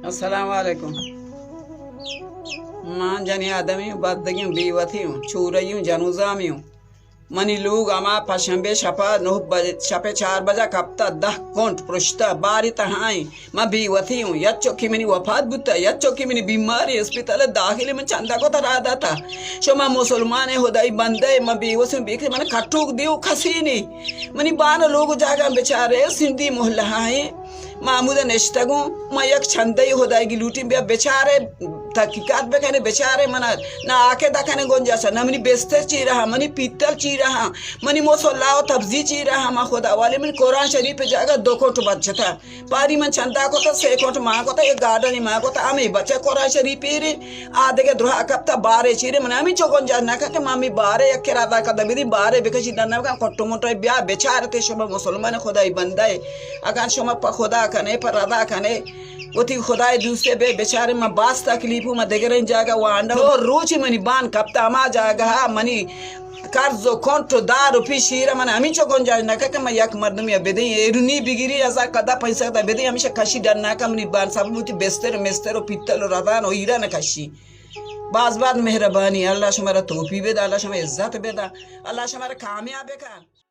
السلام علیکم۔ من جنی آدمی ہوں، بدگی ہوں، بیوتی ہوں، چورئی ہوں، جنوزامی ہوں۔ منی لوگ ہما پشنبے شپا نہ بج-، شپے چار بجا کپتا، دہ کنٹ پرشتا، باری تہائیں۔ من بیوتی ہوں، یک چوکی منی وفات بوتا، یک چوکی منی بیماری اسپتال داخلی، من چندہ کو ترا داتا۔ شما مسلمان خدائی بندے، من بیوتی ہوں، بیکری من کٹوک دیو کسی نہیں۔ منی بان لوگ جاگا بچارے سندھی محلہ ہیں۔ ما ہمودا نشتگوں، ما یک چندے خدائیگی لوٹیں، بیا بچارے، تحقیقات بکنے، بچارے منا، نہ آکے دکنے گنجاسا، نہ منی بستر چی رہا، منی پیتل چی رہا، منی مصلا و تبزی چی رہا، ما خدا والے من قرآن شریف جاگا دو کوٹ بچتا۔ پاری من چندا کتا، سے کوٹ ما کتا، ایک گارڈن ما کتا، ہمیں بچہ قرآن شریف پیرے، آ دگہ درہا کپتا بارے چیرے، من ہمیں چو گنجا نہ کہ ما ہمیں بارے یک کرا دا کدا بدی، بارے بکشی دن نہ کٹو مٹو بیا بچارتے شما مسلمان خدائی بندہ۔ اگاں شما پہ خدا کنے، پہ ردا کنے، وتی خدای دوستے بے، بچارے من باز تکلیف ہوں، من دگریں جاگہ وانڈا۔ دو روچی منی بان کپتا ہما جاگہ، منی قرض و کنٹ و دار و پیش ایرا، من ہمینچو گنجائش نہ کہ من یک مردمی بدیں، ایرونی بگیری، ہزار کدا پنچ سد بدیں، ہمیشہ کشی ڈن نہ کہ منی بان سب وتی بستر مستر و پیتل و ردان و ایرا نہ کشی۔ باز باز مہربانی، اللہ شما را توفیق بدا، اللہ شما عزت بدا، اللہ شما را کامیاب بکن۔